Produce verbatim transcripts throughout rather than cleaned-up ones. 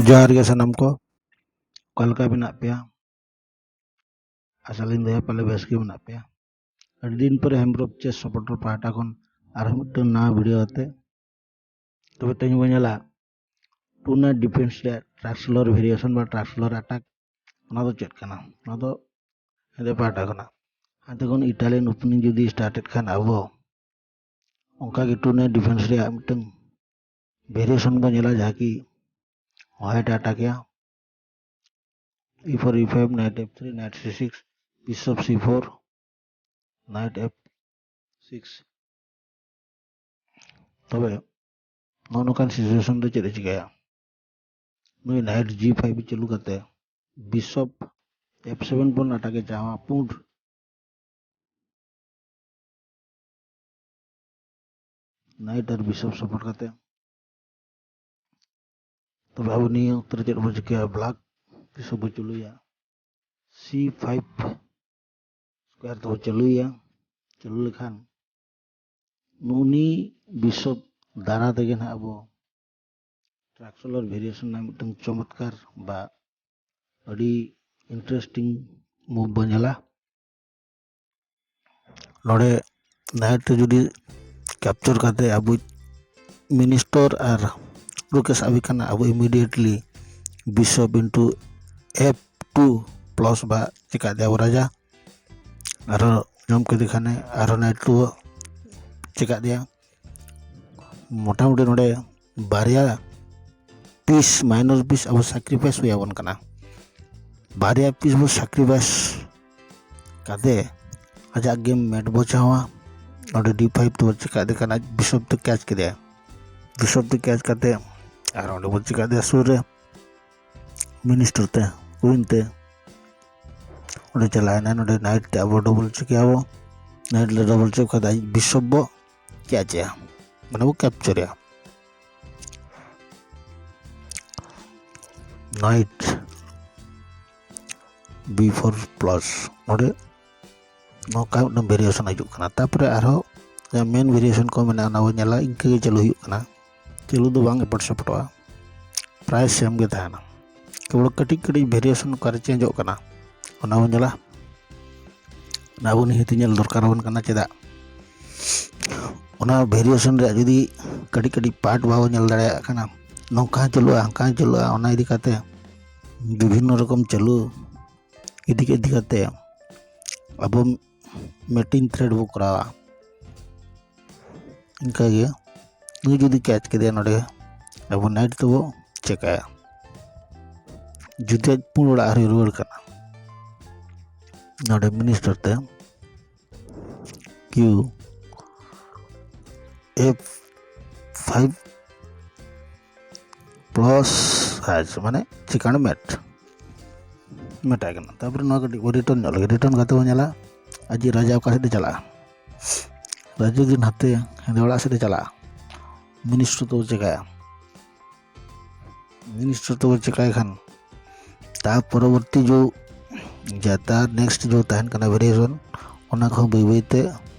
ᱡᱚᱦᱟᱨ ᱜᱮ ᱥᱟᱱᱟᱢ ᱠᱚ᱾ ᱚᱠᱟ ᱞᱮᱠᱟ ᱢᱮᱱᱟᱜ ᱯᱮᱭᱟ? ᱟᱥᱟ ᱞᱤᱧ ᱫᱚᱦᱚᱭᱟ ᱯᱟᱞᱮ ᱵᱮᱥ ᱜᱮ ᱢᱮᱱᱟᱜ ᱯᱮᱭᱟ᱾ ᱟᱹᱰᱤ ᱫᱤᱱ ᱯᱚᱨᱮ ᱦᱮᱢᱵᱽᱨᱚᱢ ᱪᱮᱥ ᱥᱟᱯᱳᱨᱴᱟᱨ ᱯᱟᱦᱴᱟ ᱠᱷᱚᱱ ᱟᱨᱦᱚᱸ ᱢᱤᱫᱴᱟᱝ ᱱᱟᱣᱟ ᱵᱷᱤᱰᱤᱭᱳ ᱟᱛᱮ᱾ ᱛᱚᱵᱮ ᱛᱮᱦᱮᱧ ᱵᱚᱱ ᱧᱮᱞᱟ ᱴᱩ ᱱᱟᱭᱤᱴ ᱰᱤᱯᱷᱮᱱᱥ ᱨᱮᱭᱟᱜ ᱴᱨᱟᱠᱥᱞᱚᱨ ᱵᱷᱮᱨᱤᱭᱮᱥᱚᱱ ᱵᱟ ᱴᱨᱟᱠᱥᱞᱚᱨ ᱟᱴᱟᱠ᱾ ᱚᱱᱟ ᱫᱚ ᱪᱮᱫ ᱠᱟᱱᱟ? ᱚᱱᱟ ᱫᱚ ᱦᱮᱸᱫᱮ ᱯᱟᱦᱴᱟ ᱠᱷᱚᱱᱟᱜ᱾ ᱦᱟᱱᱛᱮ ᱠᱷᱚᱱ ᱤᱴᱟᱞᱤᱭᱟᱱ ᱳᱯᱮᱱᱤᱝ ᱡᱩᱫᱤ ᱥᱴᱟᱨᱴᱮᱫ ᱠᱷᱟᱱ ᱟᱵᱚ ᱚᱱᱠᱟ ᱜᱮ ᱴᱩ ᱱᱟᱭᱤᱴ ᱰᱤᱯᱷᱮᱱᱥ ᱨᱮᱭᱟᱜ ᱢᱤᱫᱴᱟᱝ ᱵᱷᱮᱨᱤᱭᱮᱥᱚᱱ ᱵᱚᱱ ᱧᱮᱞᱟ, ᱡᱟᱦᱟᱸ ᱠᱤ ᱦᱚᱣᱟᱭᱤᱴ ᱮ ᱟᱴᱟᱠᱮᱭᱟ᱾ E four, E five, knight F three, knight C six, bishop C four, knight F six. ᱛᱚᱵᱮ ᱱᱚᱜᱼᱚ ᱱᱚᱝᱠᱟᱱ ᱥᱤᱪᱩᱭᱮᱥᱚᱱ ᱫᱚ ᱪᱮᱫ ᱮ ᱪᱤᱠᱟᱹᱭᱟ? ᱱᱩᱭ ᱱᱟᱭᱤᱴ ᱡᱤ ᱯᱷᱟᱭᱤᱵᱷ ᱪᱟᱹᱞᱩ ᱠᱟᱛᱮ ᱵᱤᱥᱚᱯ ᱮᱯᱷ ᱥᱮᱵᱷᱮᱱ ᱯᱚᱱ ᱟᱴᱟᱠ ᱮ ᱪᱟᱣᱟ ᱯᱩᱸᱰ ᱱᱟᱭᱤᱴ ᱟᱨ ᱵᱤᱥᱚᱯ ᱥᱟᱯᱳᱨᱴ ᱠᱟᱛᱮ᱾ ᱛᱚᱵᱮ ᱟᱵᱚ ᱱᱤᱭᱟᱹ ᱚᱠᱛᱚ ᱨᱮ ᱪᱮᱫ ᱵᱚ ᱪᱤᱠᱟᱹᱭᱟ? ᱵᱞᱟᱠ ᱵᱤᱥᱚᱯ ᱵᱚ ᱪᱟᱹᱞᱩᱭᱟ, ᱥᱤ ᱯᱷᱟᱭᱤᱵᱷ ᱥᱠᱚᱭᱟᱨ ᱛᱮᱵᱚ ᱪᱟᱹᱞᱩᱭᱟ᱾ ᱪᱟᱹᱞᱩ ᱞᱮᱠᱷᱟᱱ ᱱᱩᱜᱼᱩ ᱱᱤ ᱵᱤᱥᱚᱯ ᱫᱟᱨᱟ ᱛᱮᱜᱮ ᱱᱟᱦᱟᱜ ᱟᱵᱚ ᱴᱨᱟᱠᱥᱚᱞᱟᱨ ᱵᱷᱮᱨᱤᱭᱮᱥᱚᱱ ᱨᱮᱱᱟᱜ ᱢᱤᱫᱴᱟᱝ ᱪᱚᱢᱚᱛᱠᱟᱨ ᱵᱟ ᱟᱹᱰᱤ ᱤᱱᱴᱟᱨᱮᱥᱴᱤᱝ ᱢᱩᱵᱷ ᱵᱚᱱ ᱧᱮᱞᱟ᱾ ᱱᱚᱰᱮ ᱱᱟᱭᱤᱴ ᱨᱮ ᱡᱩᱫᱤ ᱠᱮᱯᱪᱟᱨ ᱠᱟᱛᱮ ᱟᱵᱚ ᱢᱤᱱᱤᱥᱴᱟᱨ ᱟᱨ ᱨᱩᱠᱮᱥ ᱟᱵᱤ ᱠᱷᱟᱱᱟ ᱟᱵᱚ ᱤᱢᱤᱰᱤᱭᱮᱴᱞᱤ ᱵᱤᱥᱚᱯ ᱤᱱᱴᱩ ᱮᱯᱷ ᱴᱩ ᱯᱞᱟᱥ ᱵᱟ ᱪᱮᱠᱟ ᱫᱮᱭᱟ ᱟᱵᱚ ᱨᱟᱡᱟ᱾ ᱟᱨᱦᱚᱸ ᱡᱚᱢ ᱠᱮᱫᱮ ᱠᱷᱟᱱᱮ ᱟᱨᱦᱚᱸ ᱱᱟᱭᱤᱴ ᱨᱩᱣᱟᱹ ᱪᱮᱠᱟ ᱫᱮᱭᱟ᱾ ᱢᱚᱴᱟᱢᱩᱴᱤ ᱱᱚᱰᱮ ᱵᱟᱨᱭᱟ ᱯᱤᱥ, ᱢᱟᱭᱱᱚᱨ ᱯᱤᱥ ᱟᱵᱚ ᱥᱟᱠᱨᱤᱯᱷᱟᱭᱤᱥ ᱦᱩᱭ ᱟᱵᱚᱱ ᱠᱟᱱᱟ᱾ ᱵᱟᱨᱭᱟ ᱯᱤᱥ ᱵᱚ ᱥᱟᱠᱨᱤᱯᱷᱟᱭᱤᱥ ᱠᱟᱛᱮ ᱟᱡᱟᱜ ᱜᱮᱢ ᱢᱮᱴ ᱵᱚ ᱪᱟᱣᱟ᱾ ᱱᱚᱰᱮ ᱰᱤ ᱯᱷᱟᱭᱤᱵᱷ ᱛᱮᱵᱚ ᱪᱮᱠᱟ ᱫᱮ ᱠᱟᱱᱟ, ᱵᱤᱥᱚᱯ ᱛᱮ ᱠᱮᱪ ᱠᱮᱫᱮᱭᱟ᱾ ᱵᱤᱥᱚᱯ ᱛᱮ ᱠᱮᱪ ᱠᱟᱛᱮ ᱟᱨ ᱚᱸᱰᱮ ᱵᱚ ᱪᱮᱠᱟ ᱫᱮᱭᱟ ᱥᱩᱨ ᱨᱮ ᱢᱤᱱᱤᱥᱴᱟᱨ ᱛᱮ, ᱠᱩᱭᱤᱱ ᱛᱮ᱾ ᱚᱸᱰᱮ ᱪᱟᱞᱟᱣᱮᱱᱟ, ᱱᱚᱰᱮ ᱱᱟᱭᱤᱴ ᱛᱮ ᱟᱵᱚ ᱰᱚᱵᱚᱞ ᱪᱮᱠ ᱟᱵᱚ᱾ ᱱᱟᱭᱤᱴ ᱞᱮ ᱰᱚᱵᱚᱞ ᱪᱮᱠ ᱠᱟᱛᱮ ᱟᱡ ᱵᱤᱥᱚᱯ ᱵᱚ ᱠᱮᱪᱮᱭᱟ, ᱢᱟᱱᱮ ᱵᱚ ᱠᱮᱯᱪᱟᱨᱮᱭᱟ᱾ ᱱᱟᱭᱤᱴ ᱵᱤ ᱯᱷᱳᱨ ᱯᱞᱟᱥ, ᱱᱚᱰᱮ ᱱᱚᱝᱠᱟ ᱢᱤᱫᱴᱟᱝ ᱵᱷᱮᱨᱤᱭᱮᱥᱚᱱ ᱦᱤᱡᱩᱜ ᱠᱟᱱᱟ᱾ ᱛᱟᱨᱯᱚᱨᱮ ᱟᱨᱦᱚᱸ ᱡᱟᱦᱟᱸ ᱢᱮᱱ ᱵᱷᱮᱨᱤᱭᱮᱥᱚᱱ ᱠᱚ ᱢᱮᱱᱟᱜᱼᱟ, ᱚᱱᱟ ᱵᱚ ᱧᱮᱞᱟ, ᱤᱱᱠᱟᱹ ᱜᱮ ᱪᱟᱹᱞᱩ ᱦᱩᱭᱩᱜ ᱠᱟᱱᱟ᱾ ᱪᱟᱹᱞᱩ ᱫᱚ ᱵᱟᱝ ᱮᱯᱚᱴ ᱥᱮᱯᱚᱴᱚᱜᱼᱟ᱾ ᱯᱨᱟᱭ ᱥᱮᱢ ᱜᱮ ᱛᱟᱦᱮᱱᱟ᱾ ᱠᱮᱵᱚᱞ ᱠᱟᱹᱴᱤᱡ ᱠᱟᱹᱴᱤᱡ ᱵᱷᱮᱨᱤᱭᱮᱥᱚᱱ ᱚᱠᱟᱨᱮ ᱪᱮᱧᱡᱚᱜ ᱠᱟᱱᱟ, ᱚᱱᱟ ᱵᱚᱱ ᱧᱮᱞᱟ᱾ ᱚᱱᱟ ᱟᱵᱚ ᱱᱤᱦᱟᱹᱛ ᱧᱮᱞ ᱫᱚᱨᱠᱟᱨ ᱟᱵᱚᱱ ᱠᱟᱱᱟ᱾ ᱪᱮᱫᱟᱜ? ᱚᱱᱟ ᱵᱷᱮᱨᱤᱭᱮᱥᱚᱱ ᱨᱮᱭᱟᱜ ᱡᱩᱫᱤ ᱠᱟᱹᱴᱤᱡ ᱠᱟᱹᱴᱤᱡ ᱯᱟᱨᱴ ᱵᱟᱵᱚᱱ ᱧᱮᱞ ᱫᱟᱲᱮᱭᱟᱜ ᱠᱟᱱᱟ, ᱱᱚᱝᱠᱟ ᱦᱚᱸ ᱪᱟᱹᱞᱩᱜᱼᱟ, ᱦᱟᱱᱠᱟ ᱦᱚᱸ ᱪᱟᱹᱞᱩᱜᱼᱟ, ᱚᱱᱟ ᱤᱫᱤ ᱠᱟᱛᱮ ᱵᱤᱵᱷᱤᱱᱱᱚ ᱨᱚᱠᱚᱢ ᱪᱟᱹᱞᱩ ᱤᱫᱤ ᱤᱫᱤ ᱠᱟᱛᱮ ᱟᱵᱚ ᱢᱤᱫᱴᱤᱱ ᱛᱷᱨᱮᱰ ᱵᱚ ᱠᱚᱨᱟᱣᱟ᱾ ᱤᱱᱠᱟᱹᱜᱮ ᱱᱩᱭ ᱡᱩᱫᱤ ᱠᱮᱪ ᱠᱮᱫᱮᱭᱟ, ᱱᱚᱰᱮ ᱟᱵᱚ ᱱᱟᱭᱤᱴ ᱛᱮᱵᱚ ᱪᱮᱠᱟᱭᱟ᱾ ᱡᱩᱫᱤ ᱟᱡ ᱯᱩᱱ ᱚᱲᱟᱜ ᱨᱮ ᱨᱩᱣᱟᱹᱲ ᱠᱟᱱᱟ, ᱱᱚᱰᱮ ᱢᱤᱱᱤᱥᱴᱟᱨ ᱛᱮ ᱠᱤᱭᱩ ᱮᱯᱷ ᱯᱷᱟᱭᱤᱵᱷ ᱯᱞᱟᱥ ᱟᱭ ᱢᱟᱱᱮ ᱪᱤᱠᱟᱹᱬ ᱢᱮᱴ ᱢᱮᱴᱟᱭ ᱠᱟᱱᱟ᱾ ᱛᱟᱨᱯᱚᱨᱮ ᱱᱚᱣᱟ ᱠᱟᱹᱴᱤᱡ ᱵᱚ ᱨᱤᱴᱟᱨᱱ ᱧᱚᱜ ᱞᱮᱜᱮ᱾ ᱨᱤᱴᱟᱨᱱ ᱠᱟᱛᱮ ᱵᱚᱱ ᱧᱮᱞᱟ ᱟᱡᱤᱡ ᱨᱟᱡᱟ ᱚᱠᱟ ᱥᱮᱫ ᱮ ᱪᱟᱞᱟᱜᱼᱟ᱾ ᱨᱟᱡᱟ ᱡᱩᱫᱤ ᱱᱟᱛᱮ ᱦᱮᱸᱫᱮ ᱚᱲᱟᱜ ᱥᱮᱫ ᱮ ᱪᱟᱞᱟᱜᱼᱟ, ᱢᱤᱱᱤᱥᱴᱟᱨ ᱫᱚ ᱪᱮᱠᱟᱭᱟ? ᱢᱤᱱᱤᱥᱴᱟᱨ ᱫᱚ ᱪᱮᱠᱟᱭ ᱠᱷᱟᱱ ᱛᱟ ᱯᱚᱨᱚᱵᱚᱨᱛᱤ ᱡᱚ ᱡᱟᱛᱟ ᱱᱮᱠᱥᱴ ᱡᱚ ᱛᱟᱦᱮᱱ ᱠᱟᱱᱟ ᱵᱷᱮᱨᱤᱭᱮᱥᱚᱱ, ᱚᱱᱟ ᱠᱚᱦᱚᱸ ᱵᱟᱹᱭ ᱵᱟᱹᱭ ᱛᱮ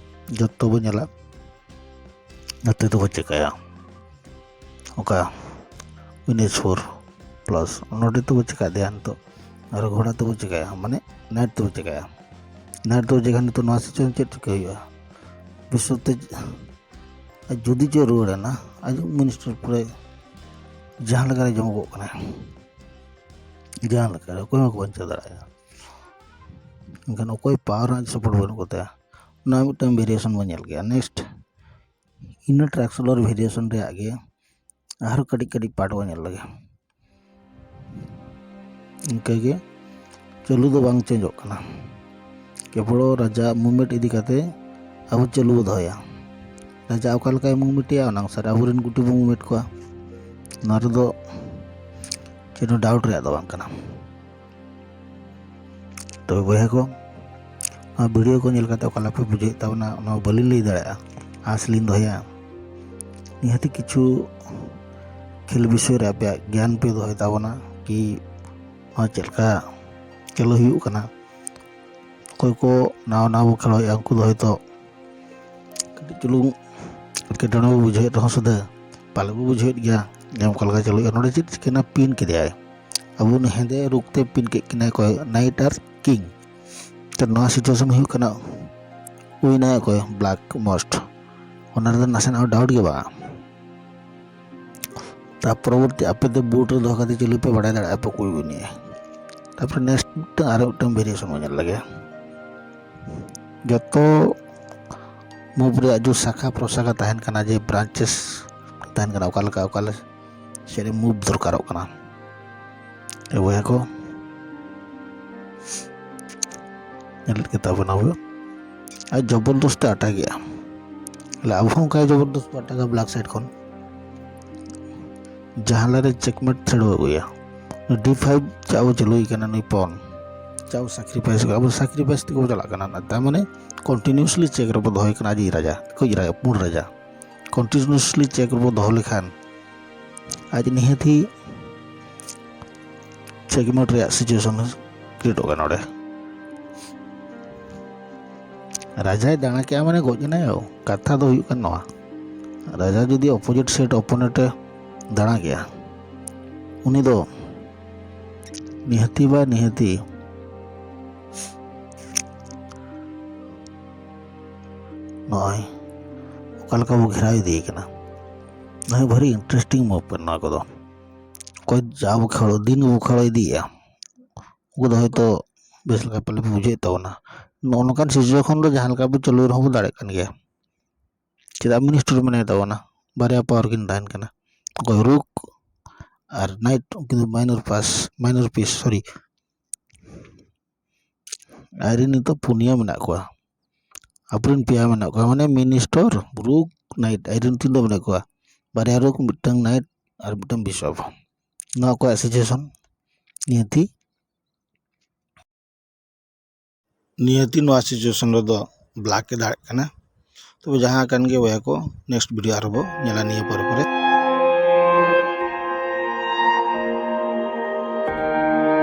ᱡᱚᱛᱚ ᱵᱚ ᱧᱮᱞᱟ᱾ ᱱᱚᱛᱮ ᱫᱚᱵᱚ ᱪᱮᱠᱟᱭᱟ ᱚᱠᱟ ᱩᱱᱤᱥ ᱯᱷᱳᱨ ᱯᱞᱟᱥ ᱱᱚᱰᱮ ᱛᱮᱵᱚ ᱪᱮᱠᱟ ᱫᱮᱭᱟ ᱱᱤᱛᱚᱜ, ᱟᱨ ᱜᱷᱚᱲᱟ ᱛᱮᱵᱚ ᱪᱮᱠᱟᱭᱟ, ᱢᱟᱱᱮ ᱱᱟᱭᱤᱴ ᱛᱮᱵᱚ ᱪᱮᱠᱟᱭᱟ᱾ ᱱᱟᱭᱤᱴ ᱛᱮᱵᱚ ᱪᱮᱠᱟᱭᱟ, ᱱᱤᱛᱚᱜ ᱱᱚᱣᱟ ᱥᱤᱪᱩᱭᱮᱥᱚᱱ ᱪᱮᱫ ᱪᱤᱠᱟᱹ ᱦᱩᱭᱩᱜᱼᱟ? ᱵᱤᱥᱥᱚ ᱛᱮ ᱟᱨ ᱡᱩᱫᱤ ᱪᱚ ᱨᱩᱣᱟᱹᱲ ᱮᱱᱟ, ᱟᱡ ᱢᱤᱱᱤᱥᱴᱟᱨ ᱯᱚᱨᱮ ᱡᱟᱦᱟᱸ ᱞᱮᱠᱟᱨᱮ ᱡᱚᱢᱚᱜᱚᱜ ᱠᱟᱱᱟᱭ, ᱡᱟᱦᱟᱸ ᱞᱮᱠᱟᱨᱮ ᱚᱠᱚᱭ ᱦᱚᱸ ᱵᱟᱠᱚ ᱵᱟᱧᱪᱟᱣ ᱫᱟᱲᱮᱭᱟᱜᱼᱟ᱾ ᱮᱱᱠᱷᱟᱱ ᱚᱠᱚᱭ ᱯᱟᱣᱟᱨ ᱨᱮᱱᱟᱜ ᱥᱟᱯᱳᱨᱴ ᱵᱟᱹᱱᱩᱜ ᱠᱚ ᱛᱟᱭᱟ, ᱚᱱᱟ ᱢᱤᱫᱴᱟᱝ ᱵᱷᱮᱨᱤᱭᱮᱥᱚᱱ ᱵᱚᱱ ᱧᱮᱞ ᱠᱮᱜᱼᱟ᱾ ᱱᱮᱠᱥᱴ ᱤᱱᱟᱹ ᱴᱨᱟᱭᱟᱝᱜᱩᱞᱟᱨ ᱵᱷᱮᱨᱤᱭᱮᱥᱚᱱ ᱨᱮᱭᱟᱜ ᱜᱮ ᱟᱨᱦᱚᱸ ᱠᱟᱹᱴᱤᱡ ᱠᱟᱹᱴᱤᱡ ᱯᱟᱨᱴ ᱵᱚᱱ ᱧᱮᱞ ᱞᱮᱜᱮ᱾ ᱤᱱᱠᱟᱹᱜᱮ ᱪᱟᱹᱞᱩ ᱫᱚ ᱵᱟᱝ ᱪᱮᱧᱡᱚᱜ ᱠᱟᱱᱟ, ᱠᱮᱵᱚᱞ ᱨᱟᱡᱟ ᱢᱩᱵᱷᱢᱮᱱᱴ ᱤᱫᱤ ᱠᱟᱛᱮ ᱟᱵᱚ ᱪᱟᱹᱞᱩ ᱵᱚ ᱫᱚᱦᱚᱭᱟ᱾ ᱨᱟᱡᱟ ᱚᱠᱟ ᱞᱮᱠᱟᱭ ᱢᱩᱵᱷᱢᱮᱱᱴ ᱮᱜᱼᱟ, ᱚᱱᱟ ᱚᱱᱩᱥᱟᱨ ᱟᱵᱚᱨᱮᱱ ᱜᱩᱴᱤ ᱵᱚ ᱢᱩᱵᱷᱢᱮᱱᱴ ᱠᱚᱣᱟ᱾ ᱱᱚᱣᱟ ᱨᱮᱫᱚ ᱪᱮᱫ ᱦᱚᱸ ᱰᱟᱣᱩᱴ ᱨᱮᱭᱟᱜ ᱫᱚ ᱵᱟᱝ ᱠᱟᱱᱟ᱾ ᱛᱚᱵᱮ ᱵᱚᱭᱦᱟ ᱠᱚ, ᱱᱚᱣᱟ ᱵᱷᱤᱰᱤᱭᱳ ᱠᱚ ᱧᱮᱞ ᱠᱟᱛᱮ ᱚᱠᱟ ᱞᱮᱠᱟ ᱯᱮ ᱵᱩᱡᱷᱟᱹᱣᱮᱫ ᱛᱟᱵᱚᱱᱟ, ᱚᱱᱟ ᱵᱟᱹᱞᱤᱧ ᱞᱟᱹᱭ ᱫᱟᱲᱮᱭᱟᱜᱼᱟ᱾ ᱟᱸᱥ ᱞᱤᱧ ᱫᱚᱦᱚᱭᱟ ᱱᱤᱦᱟᱹᱛᱤ ᱠᱤᱪᱷᱩ ᱠᱷᱮᱞ ᱵᱤᱥᱚᱭ ᱨᱮ ᱟᱯᱮᱭᱟᱜ ᱜᱮᱭᱟᱱ ᱯᱮ ᱫᱚᱦᱚᱭ ᱛᱟᱵᱚᱱᱟ, ᱠᱤ ᱱᱚᱣᱟ ᱪᱮᱫ ᱞᱮᱠᱟ ᱪᱟᱹᱞᱩ ᱦᱩᱭᱩᱜ ᱠᱟᱱᱟ᱾ ᱚᱠᱚᱭ ᱠᱚ ᱱᱟᱣᱟ ᱱᱟᱣᱟ ᱵᱚ ᱠᱷᱮᱞᱳᱭᱮᱫᱼᱟ, ᱩᱱᱠᱩ ᱫᱚ ᱦᱚᱭᱛᱳ ᱠᱟᱹᱴᱤᱡ ᱪᱩᱞᱩᱝ ᱮᱴᱠᱮᱴᱚᱬᱮ ᱵᱚ ᱵᱩᱡᱷᱟᱹᱣᱮᱫ ᱨᱮᱦᱚᱸ ᱥᱩᱫᱷᱟᱹ ᱯᱟᱞᱮ ᱵᱚ ᱵᱩᱡᱷᱟᱹᱣᱮᱫ ᱜᱮᱭᱟ, ᱧᱮᱞ ᱚᱠᱟ ᱞᱮᱠᱟ ᱪᱟᱹᱞᱩᱭᱮᱫᱼᱟ᱾ ᱱᱚᱰᱮ ᱪᱮᱫ ᱪᱤᱠᱟᱹᱭᱮᱱᱟ? ᱯᱤᱱ ᱠᱮᱫᱮᱭᱟᱭ᱾ ᱟᱵᱚ ᱩᱱᱤ ᱦᱮᱸᱫᱮ ᱨᱩᱠ ᱛᱮ ᱯᱤᱱ ᱠᱮᱫ ᱠᱤᱱᱟᱭ ᱚᱠᱚᱭ? ᱱᱟᱭᱤᱴ ᱟᱨ ᱠᱤᱝ᱾ ᱛᱚ ᱱᱚᱣᱟ ᱥᱤᱪᱩᱭᱮᱥᱚᱱ ᱦᱩᱭᱩᱜ ᱠᱟᱱᱟ ᱩᱭᱤᱱᱟᱭ ᱚᱠᱚᱭ? Black most. ᱚᱱᱟ ᱨᱮᱫᱚ ᱱᱟᱥᱮᱱᱟᱜ ᱦᱚᱸ ᱰᱟᱣᱩᱴ ᱜᱮ ᱵᱟᱝ᱾ ᱛᱟ ᱯᱚᱨᱚᱵᱚᱨᱛᱤ ᱟᱯᱮ ᱫᱚ ᱵᱳᱨᱰ ᱨᱮ ᱫᱚᱦᱚ ᱠᱟᱛᱮ ᱪᱟᱹᱞᱩᱭ ᱯᱮ, ᱵᱟᱲᱟᱭ ᱫᱟᱲᱮᱭᱟᱜᱼᱟ ᱯᱮ ᱚᱠᱚᱭ ᱩᱭᱤᱱᱮᱜᱼᱟᱭ᱾ ᱛᱟᱨᱯᱚᱨᱮ ᱱᱮᱠᱥᱴ ᱢᱤᱫᱴᱟᱝ ᱟᱨᱚ ᱢᱤᱫᱴᱟᱝ ᱵᱷᱮᱨᱤᱭᱮᱥᱚᱱ ᱵᱚᱱ ᱧᱮᱞ ᱞᱮᱜᱮ᱾ ᱡᱚᱛᱚ ᱢᱩᱵᱷ ᱨᱮᱭᱟᱜ ᱡᱮ ᱥᱟᱠᱷᱟ ᱯᱨᱚᱥᱟᱠᱷᱟ ᱛᱟᱦᱮᱱ ᱠᱟᱱᱟ, ᱡᱮ ᱵᱨᱟᱧᱪᱮᱥ ᱛᱟᱦᱮᱱ ᱠᱟᱱᱟ, ᱚᱠᱟ ᱞᱮᱠᱟ ᱚᱠᱟ ᱞᱮ ᱥᱮᱫ ᱨᱮ ᱢᱩᱵᱷ ᱫᱚᱨᱠᱟᱨᱚᱜ ᱠᱟᱱᱟ᱾ ᱮ ᱵᱚᱭᱦᱟ ᱠᱚ, ᱧᱮᱞᱮᱫ ᱜᱮ ᱛᱟᱵᱚᱱᱟ ᱵᱚ᱾ ᱟᱨ ᱡᱚᱵᱚᱨᱫᱚᱥᱛᱮ ᱟᱴᱟᱜᱮᱜᱼᱟ᱾ ᱛᱟᱦᱞᱮ ᱟᱵᱚ ᱦᱚᱸ ᱚᱱᱠᱟ ᱜᱮ ᱡᱚᱵᱚᱨᱫᱚᱥᱛ ᱵᱚ ᱟᱴᱟᱜᱟ ᱵᱞᱮᱠ ᱥᱟᱭᱤᱰ ᱠᱷᱚᱱ᱾ ᱡᱟᱦᱟᱸ ᱞᱮᱨᱮ ᱪᱮᱠᱢᱮᱴ ᱛᱷᱨᱮᱰ ᱵᱚ ᱟᱹᱜᱩᱭᱟ, ᱰᱤ ᱯᱷᱟᱭᱤᱵᱷ ᱪᱟᱜ ᱵᱚ ᱪᱟᱹᱞᱩᱭ ᱠᱟᱱᱟ, ᱱᱩᱭ ᱯᱚᱱ ᱪᱟᱜ ᱵᱚ ᱥᱟᱠᱨᱤᱯᱷᱟᱭᱤᱥ, ᱟᱵᱚ ᱥᱟᱠᱨᱤᱯᱷᱟᱭᱤᱥ ᱛᱮᱜᱮ ᱵᱚ ᱪᱟᱞᱟᱜ ᱠᱟᱱᱟ᱾ ᱛᱟᱨ ᱢᱟᱱᱮ ᱠᱚᱱᱴᱤᱱᱤᱭᱩᱥᱞᱤ ᱪᱮᱠ ᱨᱮᱵᱚ ᱫᱚᱦᱚᱭ ᱠᱟᱱᱟ ᱟᱡᱤᱡ ᱨᱟᱡᱟ, ᱠᱚᱭᱤᱡ ᱨᱟᱡᱟ, ᱯᱩᱸᱰ ᱨᱟᱡᱟ᱾ ᱠᱚᱱᱴᱤᱱᱤᱭᱩᱥᱞᱤ ᱪᱮᱠ ᱨᱮᱵᱚ ᱫᱚᱦᱚ ᱞᱮᱠᱷᱟᱱ ᱟᱡ ᱱᱤᱦᱟᱹᱛ ᱦᱤ ᱪᱮᱠᱢᱮᱴ ᱨᱮᱭᱟᱜ ᱥᱤᱪᱩᱭᱮᱥᱚᱱ ᱠᱨᱤᱭᱮᱴᱚᱜ ᱠᱟᱱᱟ ᱱᱚᱰᱮ᱾ ᱨᱟᱡᱟᱭ ᱫᱟᱬᱟ ᱠᱮᱜᱼᱟ ᱢᱟᱱᱮ ᱜᱚᱡ ᱮᱱᱟᱭ᱾ ᱠᱟᱛᱷᱟ ᱫᱚ ᱦᱩᱭᱩᱜ ᱠᱟᱱᱟ ᱱᱚᱣᱟ, ᱨᱟᱡᱟ ᱡᱩᱫᱤ ᱚᱯᱳᱡᱤᱴ ᱥᱮᱴ ᱚᱯᱳᱱᱮᱱᱴ ᱮ ᱫᱟᱬᱟ ᱠᱮᱜᱼᱟ, ᱩᱱᱤ ᱫᱚ ᱱᱤᱦᱟᱹᱛᱤ ᱵᱟ ᱱᱤᱦᱟᱹᱛᱤ ᱱᱚᱜᱼᱚᱭ ᱚᱠᱟ ᱞᱮᱠᱟ ᱵᱚ ᱜᱷᱮᱨᱟᱣ ᱤᱫᱤᱭᱮ ᱠᱟᱱᱟ᱾ ᱱᱚᱜᱼᱚᱭ ᱵᱷᱟᱹᱨᱤ ᱤᱱᱴᱟᱨᱮᱥᱴᱤᱝ ᱢᱩᱵᱷ ᱠᱟᱱᱟ ᱱᱚᱣᱟ ᱠᱚᱫᱚ᱾ ᱚᱠᱚᱭ ᱡᱟ ᱵᱚ ᱠᱷᱮᱞ, ᱫᱤᱱ ᱜᱮᱵᱚ ᱠᱷᱮᱞ ᱤᱫᱤᱭᱮᱫᱼᱟ, ᱩᱱᱠᱩ ᱫᱚ ᱦᱚᱭᱛᱳ ᱵᱮᱥ ᱞᱮᱠᱟ ᱯᱟᱞᱮ ᱯᱮ ᱵᱩᱡᱷᱟᱹᱣᱮᱫ ᱛᱟᱵᱚᱱᱟ᱾ ᱱᱚᱜᱼᱚ ᱱᱚᱝᱠᱟᱱ ᱥᱤᱪᱩᱭᱮᱥᱚᱱ ᱫᱚ ᱡᱟᱦᱟᱸ ᱞᱮᱠᱟ ᱵᱚ ᱪᱟᱹᱞᱩᱭ ᱨᱮᱦᱚᱸ ᱵᱚ ᱫᱟᱲᱮᱭᱟᱜ ᱠᱟᱱ ᱜᱮᱭᱟ᱾ ᱪᱮᱫᱟᱜ ᱢᱤᱱᱤᱥᱴᱟᱨ ᱢᱮᱱᱟᱭ ᱛᱟᱵᱚᱱᱟ, ᱵᱟᱨᱭᱟ ᱯᱟᱣᱟᱨ ᱠᱤᱱ ᱛᱟᱦᱮᱱ ᱠᱟᱱᱟ, ᱚᱠᱚᱭ ᱨᱩᱠ ᱟᱨ ᱱᱟᱭᱤᱴ, ᱩᱱᱠᱤᱱ ᱫᱚ ᱢᱟᱭᱱᱚᱨ ᱯᱟᱥ, ᱢᱟᱭᱱᱚᱨ ᱯᱤᱥ, ᱥᱚᱨᱤ, ᱟᱡᱨᱮᱱ ᱱᱤᱛᱚᱜ ᱯᱩᱱᱭᱟᱹ ᱢᱮᱱᱟᱜ ᱠᱚᱣᱟ, ᱟᱵᱚᱨᱮᱱ ᱯᱮᱭᱟ ᱢᱮᱱᱟᱜ ᱠᱚᱣᱟ, ᱢᱟᱱᱮ ᱢᱤᱱᱤᱥᱴᱟᱨ, ᱨᱩᱠ, ᱱᱟᱭᱤᱴ, ᱟᱡᱨᱮᱱ ᱛᱤᱱ ᱫᱚ ᱢᱮᱱᱟᱜ ᱠᱚᱣᱟ, ᱵᱟᱨᱭᱟ ᱨᱩᱠ, ᱢᱤᱫᱴᱟᱝ ᱱᱟᱭᱤᱴ ᱟᱨ ᱢᱤᱫᱴᱟᱝ ᱵᱤᱥᱚᱯ᱾ ᱱᱚᱣᱟ ᱠᱚᱣᱟᱜ ᱥᱤᱪᱩᱭᱮᱥᱚᱱ ᱱᱤᱦᱟᱹᱛᱤ, ᱱᱤᱦᱟᱹᱛᱤ ᱱᱚᱣᱟ ᱥᱤᱪᱩᱭᱮᱥᱚᱱ ᱨᱮᱫᱚ ᱵᱞᱮᱠ ᱮ ᱫᱟᱲᱮᱜ ᱠᱟᱱᱟ᱾ ᱛᱚᱵᱮ ᱡᱟᱦᱟᱸ ᱠᱟᱱ ᱜᱮ ᱵᱚᱭᱦᱟ ᱠᱚ, ᱱᱮᱠᱥᱴ ᱵᱷᱤᱰᱤᱭᱳ ᱟᱨᱦᱚᱸ ᱵᱚ ᱧᱮᱞᱟ ᱱᱤᱭᱟᱹ ᱯᱚᱨᱮ ᱯᱚᱨᱮ᱾